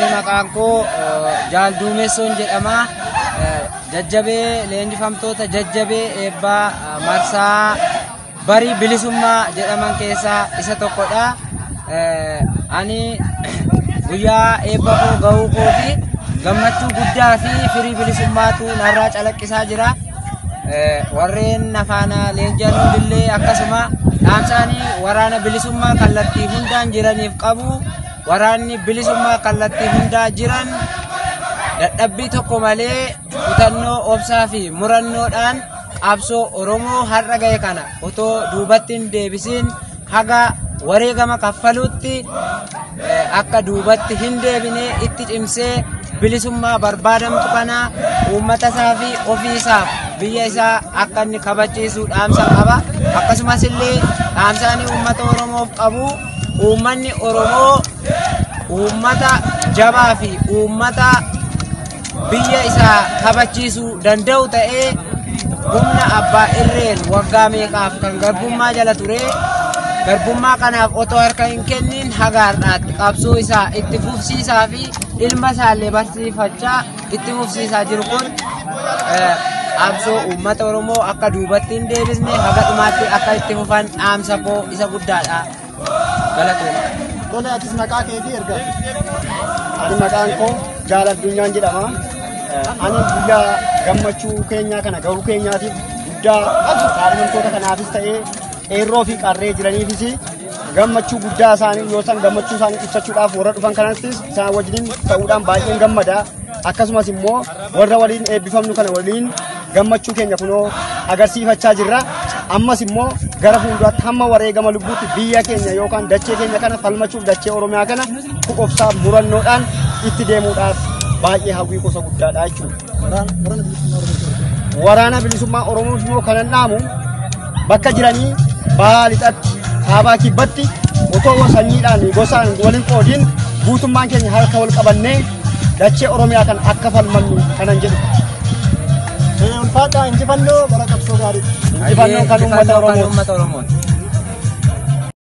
Maqaan koo Jaal Duumessoon jedhama. Jajjabee leenjifamtoota jajjabee eebbaa marsaa barii bilisummaa jedhaman keessaa isa tokkodha. Ani guyyaa eebba koo gahuu koo fi gammachuu guddaa fi firii bilisummaatu narraa calaqqisaa jira. Warreen afaana leenji'an hundillee akkasuma dhaamsaanii waraana bilisummaa kallattii hundaan jiraniif qabu. Waraanni bilisummaa kallattii hundaa jiran dadhabbii tokko malee kutannoo, obsaa fi murannoodhaan qabsoo Oromoo har'a gahe kana otoo duubatti hin deebisiin haga wareegama kaffaluutti akka duubatti hin deebine itti cimsee bilisummaa barbaadamtu kana uummata isaa fi ofii isaaf biyya isaa akka inni kabachiisu dhaamsa qaba. Akkasumas illee dhaamsaanii uummata Oromoof qabu, uummanni Oromoo uummata jabaa fi uummata biyya isaa kabachiisuu danda'u ta'ee humna abbaa irreen waggaa meeqaaf kan garbummaa jala ture garbummaa kanaaf otoo harka hin kennin haga har'aatti qabsoo isaa itti fufsiisaa fi ilma isaallee barsiifachaa itti fufsiisaa jiru kun qabsoo uummata Oromoo akka duubatti hin deebisne haga dhumaatti akka itti fufan dhaamsa koo isa guddaadha. Galatooma. Tole, atis maqaa keetii ergaa. Ani maqaan koo Jaal Addunyaan jedhama. Ani guyyaa gammachuu keenyaa kana gahuu keenyaatiif guddaa kaadhimamtoota kanaafis ta'ee qeerroo fi qarree jiraniifis gammachuu guddaa isaanii yoo isaan gammachuu isaanii ibsachuudhaaf warra dhufan kanattis isaan wajjin ta'uudhaan baay'een gammada. Akkasumas immoo warra waliin eebbifamnu kana waliin gammachuu keenya kunoo agarsiifachaa jirra. Ammas immoo gara fuulduraatti hamma wareegama lubbuutti biyya keenya yookaan dachee keenya kana falmachuuf, dachee Oromiyaa kana obsaa murannoodhaan itti deemuudhaaf baay'ee hawwii gosa guddaadha jechuudha. Waraana bilisummaa Oromoo immoo kanan dhaamu bakka jiranii bahaa, lixatti, kaabaa, kibbatti otoo sanyiidhaan gosaan waliin qoodiin guutummaan keenya harka wal qabannee dachee Oromiyaa kan akka falmannu kanan jedhu. Ulfaadhaa, injifannoo bara qabsoo gaarii. Injifannoo kan uummata Oromooti.